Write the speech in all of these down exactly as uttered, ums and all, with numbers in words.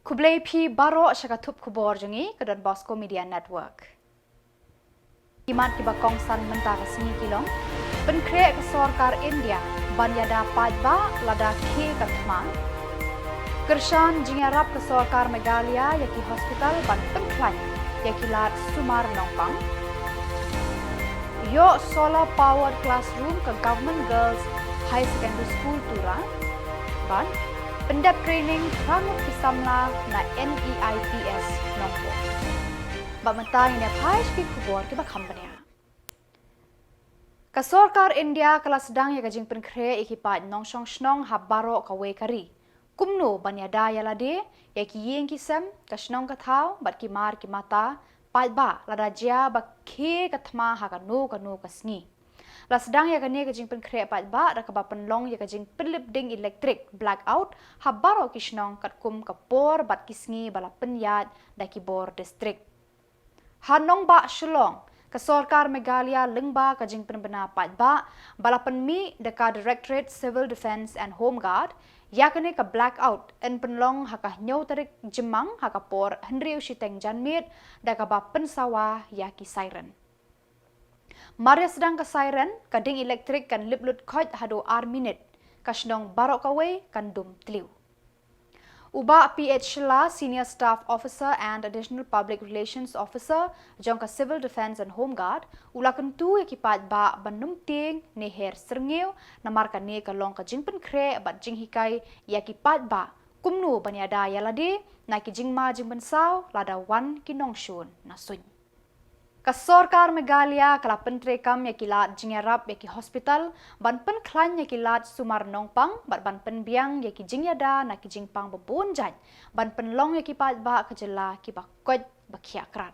Khublei phi baroh sha ka thup khubor jong ngi ka Don Bosco Media Network. Ki mat kiba kongsan mynta ka sngi ki long: Pynkhreh ka sorkar India ban ïada paidbah lada khie ka thma. Kyrshan jingïarap ka sorkar Meghalaya ïa ki hospital ban pynkhlaiñ ïa ki lad sumar nongpang. Ïoh solar powered classroom ka Government Girls Higher Secondary School Tura. Bad pyndep training phra ngut ki samla na NEIPS Nongpoh. Bad mynta ngin ïa phai sha ki khubor kiba kham bniah. Ka sorkar India ka la sdang ïa ka jingpynkhreh ïa ki paid nongshong shnong ha baroh kawei ka ri, kumno ban ïada ïa lade, ïa ki ïing ki sem, ka shnong ka thaw bad ki mar ki mata paidbah lada jia ba khie ka thma ha kano kano ka sngi. La sdang ïa kane ka jingpynkhreh paidbah da kaba pynlong ïa ka jingpynlip ding elektrik, blackout, ha baroh ki shnong katkum ka por bad ki sngi ba la pynïaid da ki bor distrik. Ha nongbah Shillong, ka sorkar Meghalaya lyngba ka jingpynbna paidbah ba la pynmih da ka Directorate Civil Defence and Home Guard ïa kane ka blackout yn pynlong ha ka hynñiew tarik Jymmang ha ka por hynriew shiteng janmiet da kaba pynsawa ïa ki siren. Mar ïa sdang ka siren, ka ding elektrik kan lip lut khoit haduh ar minit, ka shnong baroh kawei kan dum tliw. U Bah P H Shylla, Senior Staff Officer and Additional Public Relations Officer jong ka Civil Defence and Home Guard, u la kyntu ïa ki paidbah ban nym tieng ne her syrngiew namar kane ka long ka jingpynkhreh bad jinghikai ïa ki paidbah kumno ban ïada ïa lade na ki jingma jingpynsaw lada wan ki nongshun na suiñ. Ka sorkar Meghalaya ka la pyntreikam ïa ki lad jingïarap ïa ki hospital ban pynkhlaiñ ïa ki lad sumar nongpang bad ban pynbiang ïa ki jingïada na ki jingpang babun jait ban pynlong ïa ki paidbah ka jylla kiba koit ba khiah krad.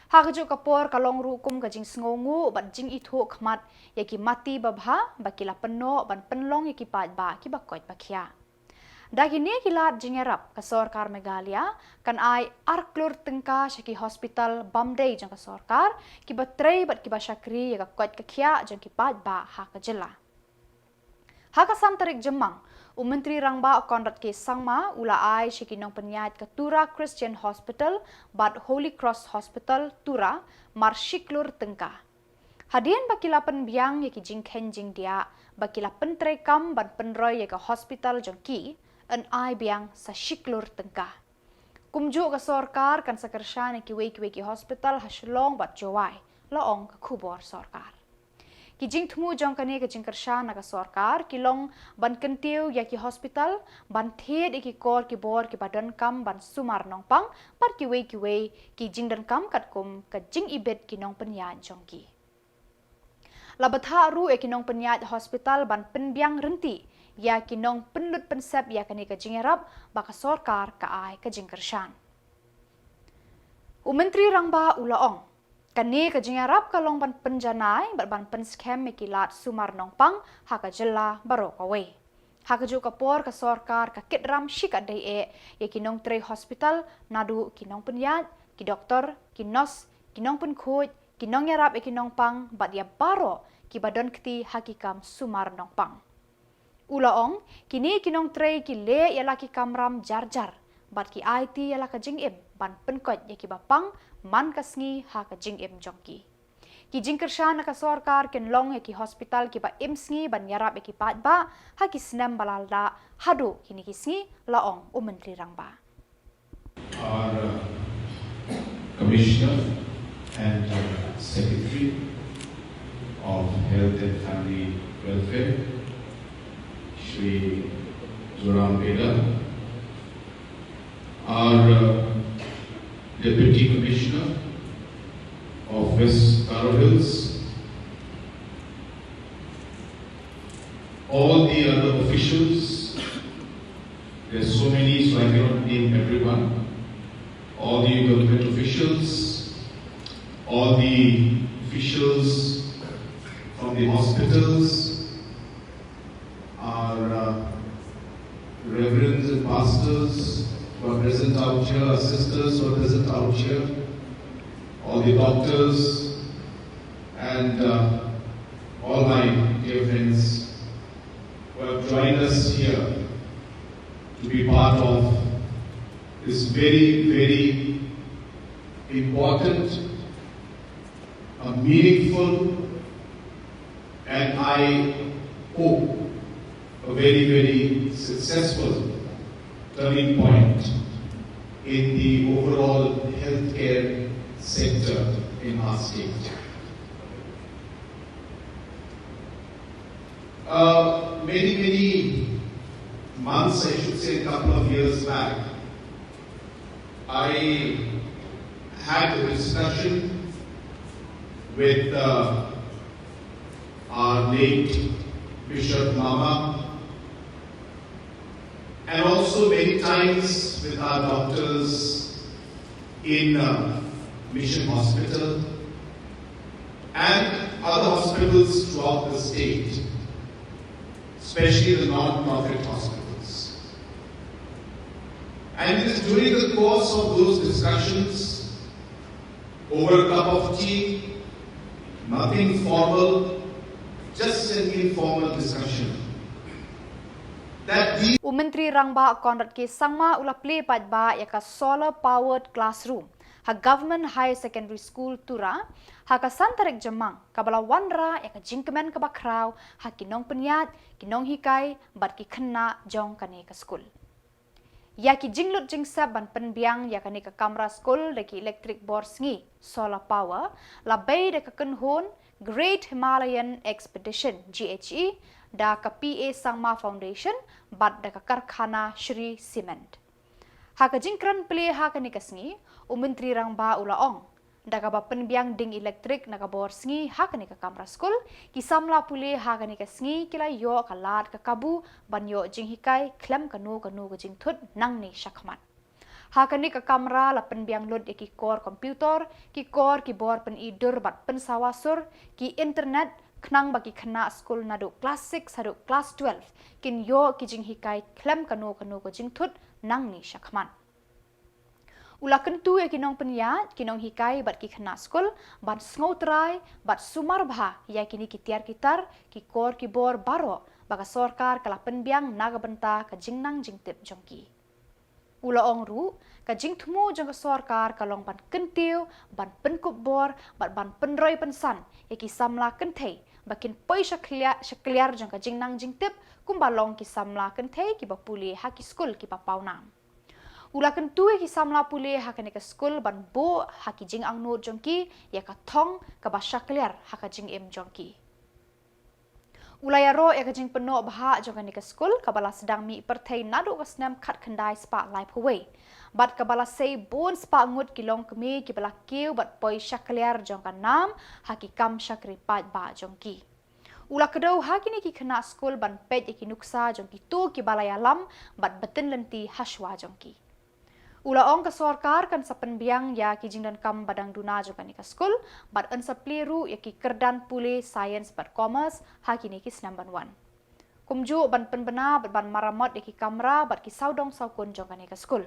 Ha kajuh ka por ka long ruh kum ka jingsngewnguh bad jingithuh khmat ïa ki mati babha ba ki la pynnoh ban pynlong ïa ki paidbah kiba koit ba khiah. Da kine ki lad jingïarap ka sorkar Meghalaya kan ai ar klur tyngka sha ki hospital bym dei jong ka sorkar kiba trei bad kiba shakri ïa ka koit ka khiah jong ki paidbah ha ka jylla. Ha ka san tarik Jymmang, u Myntri Rangbah Conrad K Sangma u la ai sha ki nongpynïaid ka Tura Christian Hospital bad Holy Cross Hospital Tura mar shi klur tyngka. Hadien ba ki la pynbiang ïa ki jingkheiñ jingdiah ba ki la pyntreikam ban pynroi ïa ka hospital jong ki, yn ai biang sa shi klur tyngka. Kumjuh ka sorkar kan sa kyrshan ïa kiwei kiwei ki hospital ha Shillong bad Jowai, la ong ka khubor sorkar. Ki jingthmu jong kane ka jingkyrshan na ka sorkar ki long ban kyntiew ïa ki hospital, ban thied ïa ki kor ki bor kiba donkam ban sumar nongpang bad kiwei kiwei ki jingdonkam katkum ka jingibit ki nongpynïaid jong ki. La bthah ruh ïa ki nongpynïaid hospital ban pynbiang rynti ïa ki nongpynlut pynsep ïa kane ka jingïarap ba ka sorkar ka ai ka jingkyrshan. U Myntri Rangbah u la ong, kane ka jingïarap ka long ban pynjanai bad ban pynskhem ïa ki lad sumar nongpang ha ka jylla baroh kawei. Ha kajuh ka por ka sorkar ka kit ram shikatdei eh ïa ki nongtrei hospital naduh ki nongpynïaid, ki doktor, ki nurse, ki nongpynkhuid, ki nongïarap ïa ki nongpang bad ïa baroh kiba don kti ha ki kam sumar nongpang. U la ong, kine ki nongtrei ki leh ïa la ki kamram jar jar bad ki aiti ïa la ka jingim ban pynkoit ïa kiba pang man ka sngi ha ka jingim jong ki. Ki jingkyrshan na ka sorkar kin long ïa ki hospital kiba im sngi ban ïarap ïa ki paidbah ha ki snem ba la leit haduh kine ki sngi, la ong u Myntri Rangbah. Our uh, Commissioner and uh, Secretary of Health and Family Welfare, Shri Zoram Beda, our uh, Deputy Commissioner of West Garo Hills, all the other officials, there's so many, so I cannot name everyone. All the government officials, all the officials from the hospitals, our uh, reverends and pastors who are present out here, our sisters who are present out here, all the doctors, and uh, all my dear friends who have joined us here to be part of is very, very important, a meaningful, and I hope a very, very successful turning point in the overall healthcare sector in our state. Uh, many, many months, I should say a couple of years back, I had a discussion with uh, our late Bishop Mama, and also many times with our doctors in uh, Mission Hospital and other hospitals throughout the state, especially the non-profit hospitals. And it is during the course of those discussions, over a cup of tea, nothing formal, just an informal discussion, that these U Myntri Rangbah Conrad K Sangma u la plie paidbah ïa ka solar powered classroom ha Government Higher Secondary School Tura ha ka san tarik Jymmang, kaba la wanrah ïa ka jingkmen kaba khraw ha ki nongpynïaid, ki nonghikai bad ki khynnah jong kane ka skul. Ïa ki jinglut jingsep ban pynbiang ïa kane ka kamra skul da ki electric bor sngi, solar power, la bei da ka kynhun Great Himalayan Expedition, G H E, da ka P A Sangma Foundation bad da ka karkhana Shree Cement. Ha ka jingkren plie ha kane ka sngi, u Myntri Rangbah u la ong, da kaba pynbiang ding electric na ka bor sngi ha kane ka kamra skul, ki samla pule ha kane ka sngi ki la ïoh ka lad ka kabu ban ïoh jinghikai khlem kano kano ka jingthut nangne shakhmat. Ha kane ka kamra la pynbiang lut ïa ki kor computer, ki kor ki bor pyni dur bad pynsawa sur, ki internet, khnang ba ki khynnah skul naduh class six haduh class twelve kin ïoh ki jinghikai khlem kano kano ka jingthut nangne shakhmat. U la kyntu ïa ki nongpynïaid, ki nonghikai bad ki khynnah skul ban sngewtrai bad sumar bha ïa kine ki tiar ki tar, ki kor ki bor baroh ba ka sorkar ka la pynbiang na ka bynta ka jingnang jingtip jong ki. U la ong ruh, ka jingthmu jong ka sorkar ka long ban kyntiew, ban pynkup bor bad ban pynroi pynsan ïa ki samla kynthei ba kin poi sha kliar, sha kliar jong ka jingnang jingtip kumba long ki samla kynthei kiba pule ha ki skul kiba pawnam. U la kyntu ïa ki samla pule ha kane ka skul ban buh ha ki jingangnud jong ki ïa ka thong kaba sha kliar ha ka jingim jong ki. U la ïaroh ïa ka jingpynnoh bha jong kane ka skul kaba la sdang mih pyrthei naduh ka snem khatkhyndai spah laiphew wei bad kaba la sei bun spah ngut ki longkmie kiba la kiew bad poi sha kliar jong ka nam ha ki kam shakri paidbah jong ki. U la kdew ha kine ki khynnah skul ban peit ïa ki nuksa jong kito kiba la ïalam bad bteng lynti hashwa jong ki. U la ong ka sorkar kan sa pynbiang ïa ki jingdonkam ba dang duna jong kane ka skul bad yn sa plie ruh ïa ki kyrdan pule science bad commerce ha kine ki snem ban wan. Kumjuh ban pynbna bad ban maramot ïa ki kamra bad ki sawdong sawkun jong kane ka skul.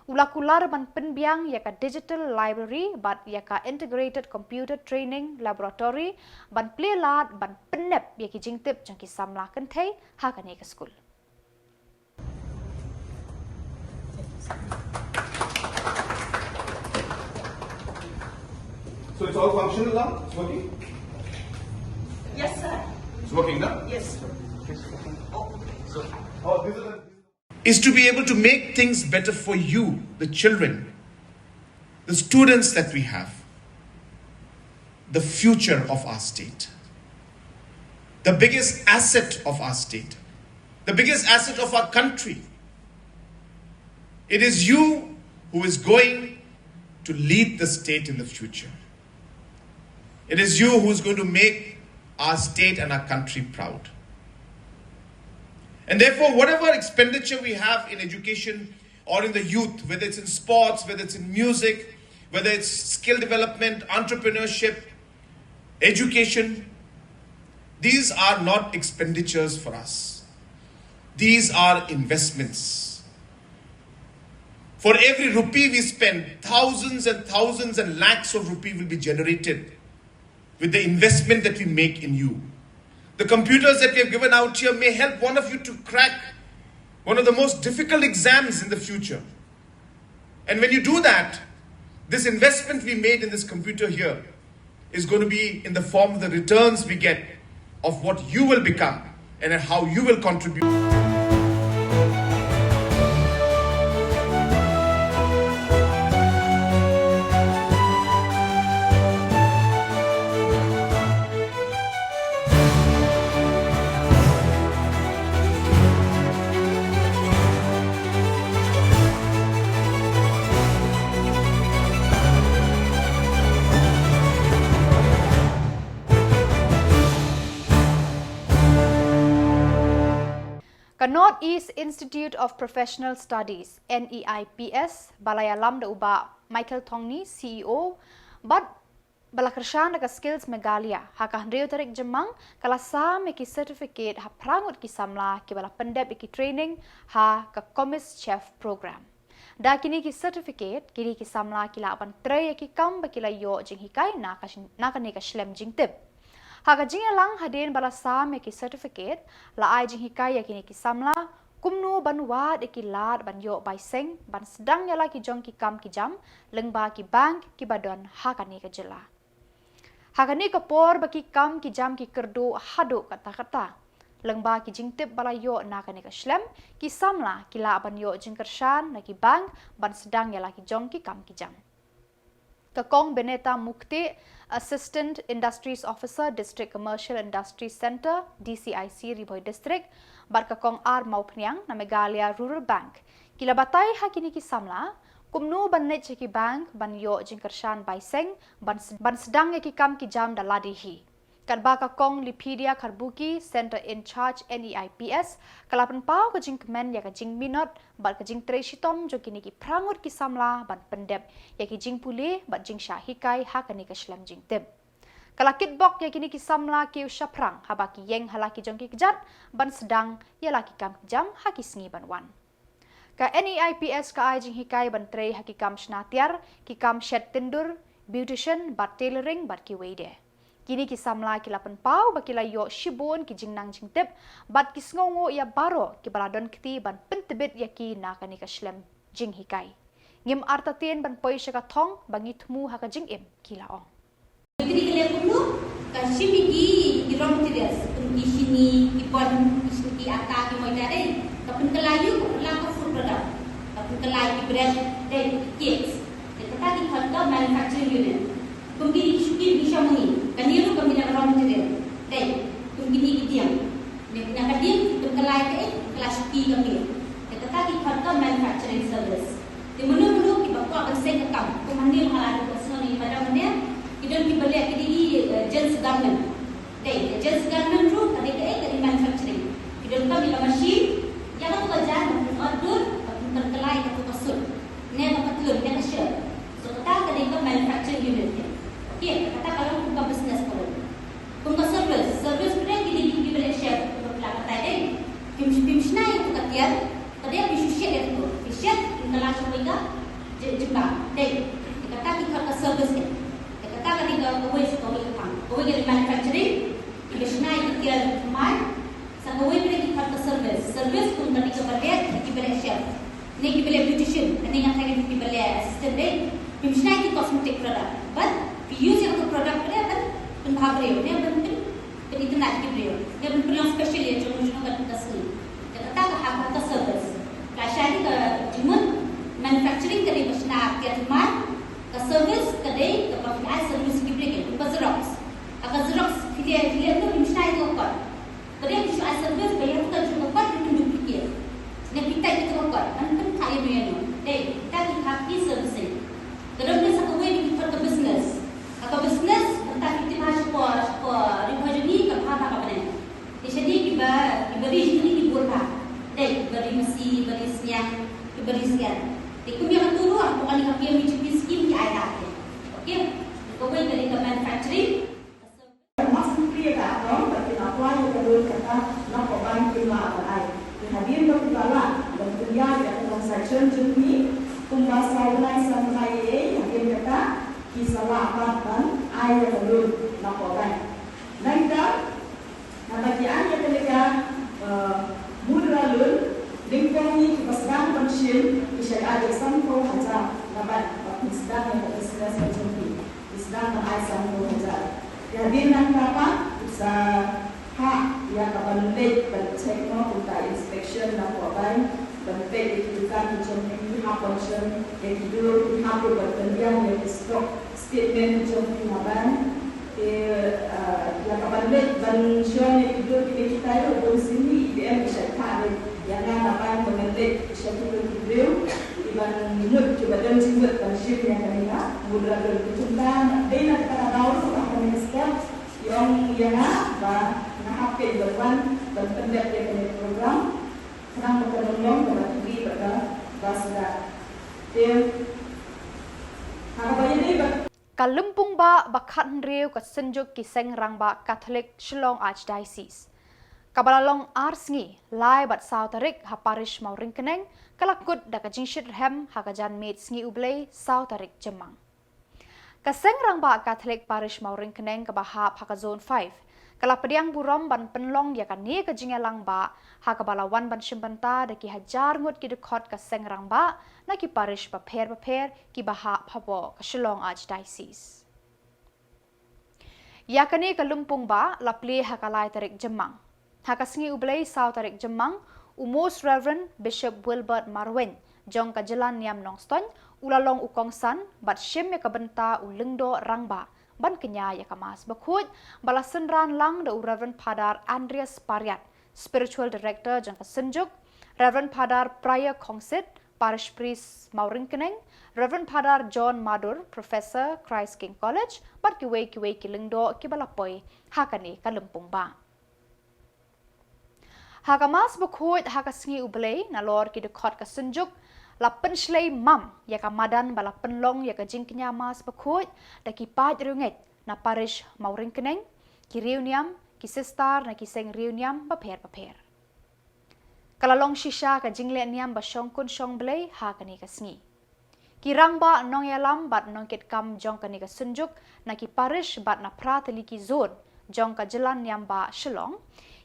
U la kular ban pynbiang ïa ka digital library bad ïa ka integrated computer training laboratory ban plie lad ban pynnep ïa ki jingtip jong ki samla kynthei ha kane ka skul. So it's all functional now? It's working? Yes, sir. It's working now? Yes. So, oh, this is, a, is to be able to make things better for you, the children, the students that we have, the future of our state, the biggest asset of our state, the biggest asset of our country. It is you who is going to lead the state in the future. It is you who is going to make our state and our country proud. And therefore, whatever expenditure we have in education or in the youth, whether it's in sports, whether it's in music, whether it's skill development, entrepreneurship, education, these are not expenditures for us. These are investments. For every rupee we spend, thousands and thousands and lakhs of rupee will be generated with the investment that we make in you. The computers that we have given out here may help one of you to crack one of the most difficult exams in the future. And when you do that, this investment we made in this computer here is going to be in the form of the returns we get of what you will become and how you will contribute. Ka North East Institute of Professional Studies, N E I P S, ba la ïalam da u Bah Michael Thongni, C E O, bad ba la kyrshan da ka Skills Meghalaya, ha ka hynriew tarik Jymmang, ka la sam ïa ki certificate ha phra ngut ki samla kiba la pyndep ïa ki training ha ka Commis Chef Program. Da kine ki certificate, kine ki samla ki lah ban trei ïa ki kam ba ki la ïoh jinghikai na ka shin-, na kane ka shlem jingtip. Ha ka jingïalang hadien ba la sam ïa ki certificate, la ai jinghikai ïa kine ki samla kumno ban wad ïa ki lad ban ïoh bai seng, ban sdang ïa la ki jong ki kam ki jam lyngba ki bank kiba don ha kane ka jylla. Ha kane ka por ba ki kam ki jam ki kyrduh haduh katta katta, lyngba ki jingtip ba la ïoh na kane ka shlem, ki samla ki lah ban ïoh jingkyrshan na ki bank ban sdang ïa la ki jong ki kam ki jam. Ka Kong Beneta Mukti, Assistant Industries Officer, District Commercial Industries Centre, D C I C, Ri Bhoi District, bad ka Kong R Mawphniang na Meghalaya Rural Bank, ki la batai ha kine ki samla kumno ban leit sha ki bank ban ïoh jingkyrshan bai seng, ban s-, ban sdang ïa ki kam ki jam da lade hi. Katba ka Kong Lipidia Kharbuki, Centre in Charge, N E I P S, ka la pynpaw ka jingkmen ïa ka jingminot bad ka jingtrei shitom jong kine ki phra ngut ki samla ban pyndep ïa ki jingpule bad jingshah hikai ha kane ka shlem jingtip. Ka la kitbok ïa kine ki samla kiew shaphrang haba ki ïeng ha la ki jong ki kjat ban sdang ïa la ki kam ki jam ha ki sngi ban wan. Ka N E I P S ka ai jinghikai ban trei ha ki kam shna tiar, ki kam shet tyndur, beautician, bad tailoring, bad kiwei de. Kine ki samla ki la pynpaw ba ki la ïoh shibun ki jingnang jingtip bad ki sngewnguh ïa baroh kiba la don kti ban pyntbit ïa ki na kane ka shlem jinghikai. Ngim artatien ban poi sha ka thong ba ngi thmu ha ka jingim, ki la ong. Kine ki leh kumno, ka shim ïa ki, ki raw materials, kum ki shini, ki pon, ki shini, ki atta, ki moida de, ka pynkylla ïa u, ka pynkylla ka food product, ka pynkylla ïa ki bread de, ki cakes. Te kata ki khot ka manufacturing unit. Kum kine ki shuki, ki shong ngi, kane ruh ka mih na ka raw material de, kum kine ki dieng. Ne na ka dieng, pynkylla ïa ka, eh, pynkylla shuki ka mih. Te kata ki khot ka manufacturing service. Te mano mano kiba kwah ban seng ka kam, kum hangne ma nga la ïathuh shuwa ïa i madam hangne, ki don kiba leh ki dei, eh, gents garment. Dei, gents garment ruh ka dei kaei, ka dei manufacturing. Ki donkam ïa ka machine, ïa katu ka jar, ban pynot dur, ban pynkylla ïa katu ka suit, ne ka patlun, ne ka shirt. So kata ka dei ka manufacturing unit. Okay, kata ka long kum ka business ka long. Kum ka service, service phi dei ki dei kiba leh chef, kiba pynlait patai dei. Phim, phim shna ïa katu ka tiar, ka dei phi shu shet ïa katu, phi shet, phin kylla sha kawei ka jing-, jingbam. Dei, kata ki khot ka service dei. Kata ka dei ka kawei sha kawei ka thang. Kawei ka dei manufacturing, kiba shna ïa ka tiar thymmai, sa kawei pat ki khot ka service. Service kum ka dei kaba leh, kiba leh chef. Ne kiba leh beautician, ne nga tharai kiba leh assistant dei. Phim shna ïa ki cosmetic product. Bad phi use ïa ka product pat ban pynbha briew, ne ban pyn, pynitynnad ïa ki briew. Ne ban pynlong special ïa jong jong ka, ka sngi. Te kata ka hap ka service. Ka shai ka jingmut manufacturing ka dei ba shna tiar thymmai. Ka service ka dei kaba phi ai service ki briew, ka Xerox. Ha ka Xerox phi leh, phi leh tu phim shna ïa ka kot. Ka dei phi shu ai service ba ïa ka jong ka kot phi pyn duplicate. Ne phi type ïa ka kot, ban pynkhah ïa no ïa no. Dei, kita ki khot ki servicing. Ka don sa kawei ba ki khot ka business. Ha ka business, mynta phi tip ha shapoh, shapoh Ri Bhoi jong ngi ka bha bha ka bneng. Te shane kiba, kiba ri jong ngi ki bun bha. Dei, kiba ri masi, kiba ri sniang, kiba ri sian. Te kum ïa katu ruh, hapoh kane ka P M E G P scheme ki ai da te. Okay? Kawei ka dei ka manufacturing. Mas kum plie ka akong, ba kin apply ïa ka loan kata, na ko bank kin lah ban ai. Te hadien ba ki la lah ban pynïaid ïa ka transaction jong ki, kumba saw bnai san bnai ei ei, hadien kata, ki sa lah pat ban ai ïa ka loan na ko bank. Nangta, naba ki ai ïa kane ka, eh, mudra loan, nyngkong ngi kiba sdang ban shim, ki shait ai ïa ka sanphew hajar. Sa ha ïa ka ban leit ban check noh kumta inspection na ka bai ban peit ïa ki dukan ki jong ki hap ban shem ïa ki dur ki hap ban pynbiang ïa ki stock statement ki jong ki na bai. Te ïa ka ban leit ban shem ïa ki dur ki kitai ruh bun sini i em ki shai pha dei ïa nga na bai ban leit sha ki dur ki briew ki ban mut ki ban don jingmut ban shem ïa ka ni na mudra dur ki jong ka dei na ka daw ruh ka ni step. Ïong ïa nga ba nga hap kei ban wan ban pyndep ïa kane ka program. Khnang ba ka long long ba ki ba ba sda. Te ha ka ba ïa ba. Ka lympung ba ba khathynriew ka synjuk ki seng rangbah Katholik Shillong Archdiocese, kaba la long ar sngi, lai bad saw tarik ha parish Mawryngkneng, ka la kut da ka jingshit rhem ha ka janmiet sngi U Blei saw tarik Jymmang. Ka seng rangbah Katholik parish Mawryngkneng kaba hap ha ka zone five ka la pdiang burom ban pynlong ïa kane ka jingïalang ba ha kaba la wan ban shim bynta da ki hajar ngut ki dkhot ka seng rangbah na ki parish bapher bapher kiba hap hapoh ka Shillong Archdiocese. Ïa kane ka lympung ba la plie ha ka lai tarik Jymmang. Ha ka sngi U Blei saw tarik Jymmang, u Most Reverend Bishop Wilbert Marwein jong ka jylla niam Nongstoiñ u la long u kongsan bad shim ïa ka bynta u lyngdoh rangbah ban kñia ïa ka Mass bakhuid ba la synran lang da u Reverend Father Andreas Pariat, Spiritual Director jong ka synjuk, Reverend Father Prior Khongsit, Parish Priest Mawryngkneng, Reverend Father John Madur, Professor, Christ King College, bad kiwei kiwei ki lyngdoh kiba la poi ha kane ka lympung ba. Ha ka Mass bakhuid ha ka sngi U Blei nalor ki dkhot ka synjuk la pynshlei mam ïa ka madan ba la pynlong ïa ka jingkñia Mass bakhuid da ki paid riewngeit na parish Mawryngkneng, ki riewniam, ki sister na ki seng riewniam bapher bapher. Ka la long shisha ka jingleh niam ba shongkun shongblei ha kane ka sngi. Ki rangbah nongïalam bad nongkitkam jong kane ka synjuk na ki parish bad na phra tylli ki zone jong ka jylla niam ba Shillong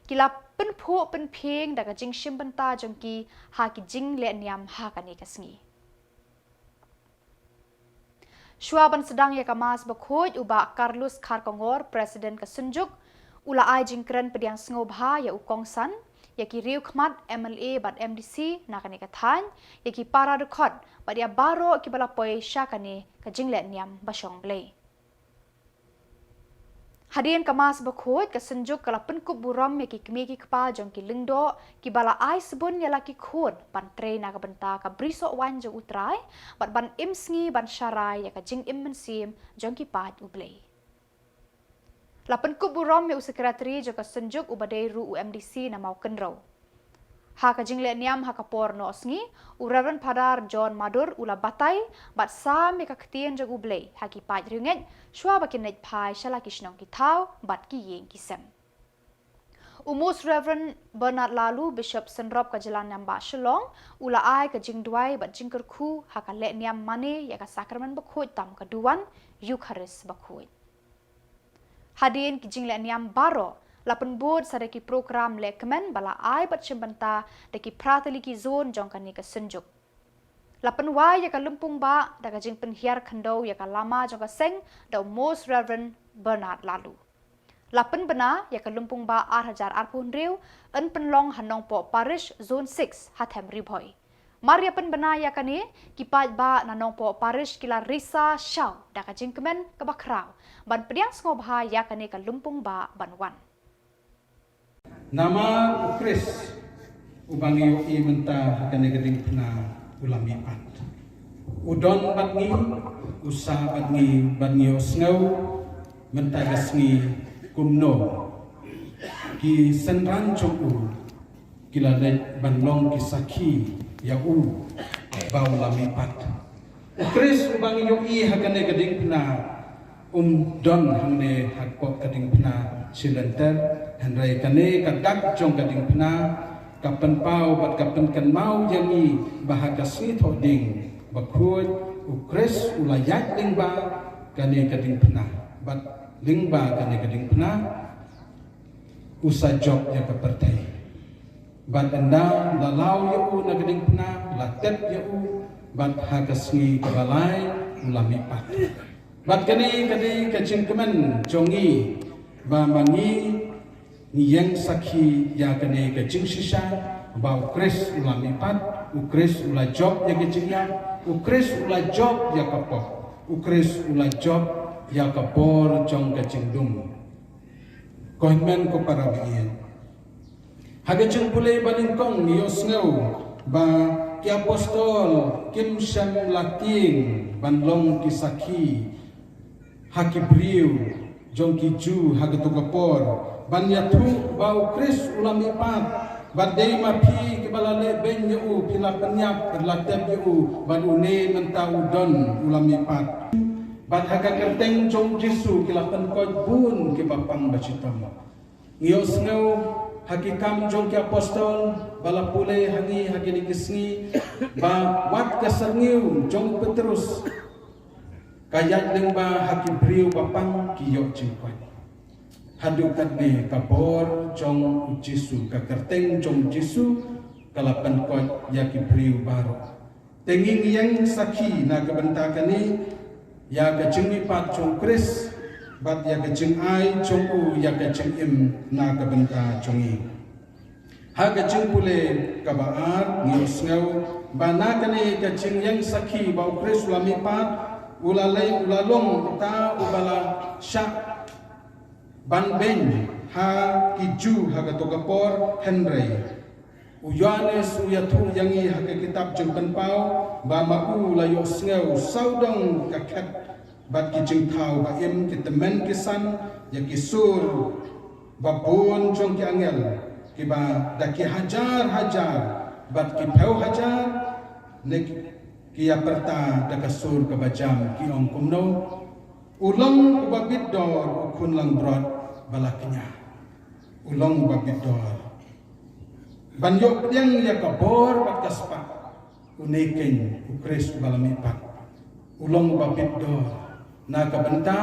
ki la pynphuh pynphieng da ka jingshim bynta jong ki ha ki jingleh niam ha kane ka sngi. Shuwa ban sdang ïa ka Mass bakhuid, u Bah Carlos Kharkongor, President ka synjuk, u la ai jingkren pdiang sngewbha ïa u kongsan, ïa ki riewkhmat, M L A bad M D C na kane ka thaiñ, ïa ki para dkhot bad ïa baroh kiba la poi sha kane ka jingleh niam ba shongblei. Hadien ka Mass bakhuid, ka synjuk ka la pynkup burom ïa ki kmie ki kpa jong ki lyngdoh kiba la ai sbun ïa la ki khun ban trei na ka bynta ka brisoh waiñ jong U Trai bad ban im sngi ban sharai ïa ka jingim mynsiem jong ki paid U Blei. La pynkup burom ïa u Secretary jong ka synjuk uba dei ruh u M D C na Mawkynrew. Ha ka jingleh niam ha ka por noh sngi, u Reverend Father John Madur u la batai bad sam ïa ka ktien jong U Blei ha ki paid riewngeit shuwa ba kin leit phai sha la ki shnong ki thaw bad ki ïing ki sem. U Most Reverend Bernard Laloo, Bishop Synrop ka jylla niam ba Shillong, u la ai ka jingduwai bad jingkyrkhu ha ka leh niam mane ïa ka sakramen bakhuid tam ka duwan, Eucharist bakhuid. Hadien ki jingleh niam baroh, la pynbud sa da ki program leh kmen ba la ai bad shim bynta da ki phra tylli ki zone jong kane ka synjuk. La pynwai ïa ka lympung ba da ka jingpynhiar khyndew ïa ka lama jong ka seng da u Most Reverend Bernard Laloo. La pynbna ïa ka lympung ba ar hajar arphew hynriew yn pynlong ha Nongpoh Parish Zone six ha Them Ri Bhoi. Mar ïa pynbna ïa kane, ki paidbah na Nongpoh Parish ki la risa shaw da ka jingkmen kaba khraw ban pdiang sngewbha ïa kane ka lympung ba ban wan. Namar u Khrist uba ngi ïohi mynta ha kane ka diengphna u la mihpat. U don bad ngi, u sah bad ngi, bad ngi ïohsngew mynta ka sngi kumno ki synran jong u ki la leit ban long ki sakhi ïa u ba u la mihpat. U Khrist uba ngi ïohi ha kane ka diengphna um don hangne hapoh ka diengphna shilynter, hynrei kane ka dak jong ka diengphna ka pynpaw bad ka pynkynmaw ïa ngi ba ha ka sngi Thohdieng bakhuid u Khrist u la ïaid lyngba kane ka diengphna bad lyngba kane ka diengphna u sa jop ïa ka pyrthei. Bad ynda la law ïa u na ka diengphna, la tep ïa u, bad ha ka sngi kaba lai u la mihpat. Bad kane ka dei ka jingkmen jong ngi ba ma ngi Ngi ïeng sakhi ïa kane ka jingshisha ba U Khrist u la mihpat, U Khrist u la jop ïa ka jingïap, U Khrist u la jop ïa ka pop, U Khrist u la jop ïa ka bor jong ka jingdum. Ko hynmen ko para baieit, ha ka jingpule ba nyngkong ngi ïohsngew ba ki apostol kim shym la tieng ban long ki sakhi ha ki briew jong ki Jiw ha kato ka por, ban ïathuh ba U Khrist u la mihpat. Bad dei ma phi kiba la leh beiñ ïa u, phi la pynïap, phi la tep ïa u, bad une mynta u don, u la mihpat. Bad ha ka kyrteng jong U Jisu ki la pynkoit bun kiba pang ba shitom. Ngi ïohsngew ha Ki Kam jong ki Apostol ba la pule ha ngi ha kine ki sngi, ba wat ka syrngiew jong u Petrus ka ïaid lyngba ha ki briew ba pang ki ïoh jingkoit. Haduh katne ka bor jong U Jisu, ka kyrteng jong U Jisu ka la pynkoit ïa ki briew baroh. Te ngi ïeng sakhi na ka bynta kane ïa ka jingmihpat jong U Khrist bad ïa ka jingai jong u ïa ka jingim na ka bynta jong ngi. Ha ka jingpule kaba ar ngi ïohsngew ba na kane ka jingïeng sakhi ba U Khrist u la mihpat, u la lei, u la long uta uba la shah ban beiñ ha ki Jiw ha kato ka por, hynrei u Ïoannis u ïathuh ïa ngi ha ka kitab Jingpynpaw ba ma u la ïohsngew sawdong ka khet bad ki jingthaw ba im, ki tymmen ki san, ïa ki sur ba bun jong ki angel kiba da ki hajar hajar bad ki phew hajar, ne ki ïa pyrta da ka sur kaba jam, ki ong kumno: U long uba bit dor, U Khun langbrot ba la kñia. U long uba bit dor ban ïoh pdiang ïa ka bor bad ka spah. Une keiñ U Khrist uba la mihpat, u long uba bit dor na ka bynta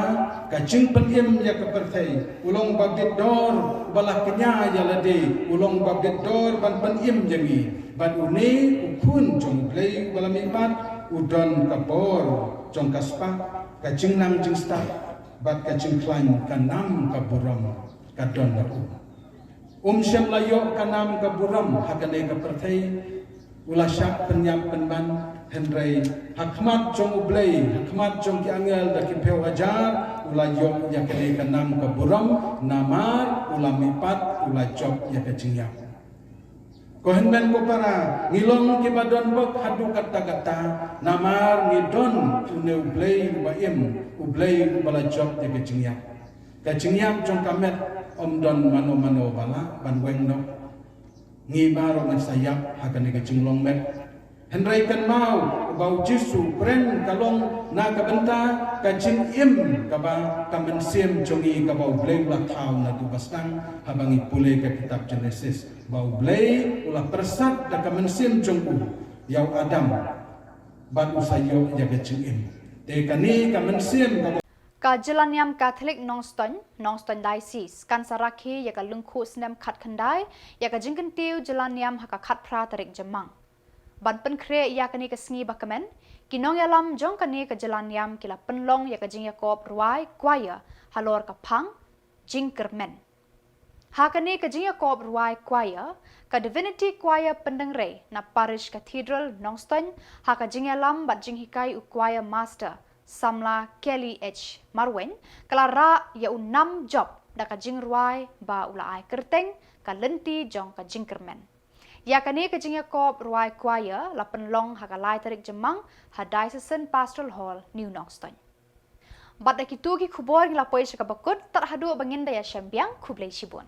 ka jingpynim ïa ka pyrthei. U long uba bit dor uba la kñia ïa lade, u long uba bit dor ban pynim ïa ngi. Bad une U Khun jong U Blei uba la mihpat u don ka bor jong ka spah, ka jingnang jingstad bad ka jingkhlaiñ, ka nam ka burom ka don ha u. Um shym la ïoh ka nam ka burom ha kane ka pyrthei. U la shah pynïap pynban, hynrei ha khmat jong U Blei, ha khmat jong ki angel da ki phew hajar, u la ïoh ïa kane ka nam ka burom namar u la mihpat, u la jop ïa ka jingïap. Ko hynmen ko para, ngi long kiba don bok haduh katta katta namar ngi don une U Blei uba im, U Blei uba la jop ïa ka jingïap. Ka jingïap jong ka met ym don mano mano ba lah ban weng noh. Ngi baroh ngin sa ïap ha kane ka jinglong met. Hynrei kynmaw ba U Jisu u kren ka long na ka bynta ka jingim kaba ka mynsiem jong ngi kaba U Blei u la thaw naduh ba sdang, haba ngi pule ka kitab Jenesis ba U Blei u la pyrsad da ka mynsiem jong u ïa u Adam bad u sa ïoh ïa ka jingim. Te kane ka mynsiem kaba Ka Jyllaniam Katholik Nongstoiñ, Nongstoiñ Diocese, kan sa rakhe ïa ka lyngkhuh snem khatkhyndai ïa ka jingkyntiew jyllaniam ha ka khatphra tarik Jymmang. Ban pynkhreh ïa kane ka sngi ba kmen, ki nongïalam jong kane ka jyllaniam ki la pynlong ïa ka jingïakop rwai choir halor ka phang Jingkyrmen. Ha kane ka jingïakop rwai choir, ka Divinity Choir Pyndengrei na Parish Cathedral Nongstoiñ, ha ka jingïalam bad jinghikai u Choir Master samla Kelly H Marwein, ka la rah ïa u nam jop da ka jingrwai ba u la ai kyrteng Ka Lynti jong ka Jingkyrmen. Ïa kane ka jingïakop rwai choir la pynlong ha ka lai tarik Jymmang ha Diocesan Pastoral Hall, New Nongstoiñ. Bad da kito ki khubor ngi la poi sha kaba kut, tad haduh ba ngin da ïashem biang, khublei shibun.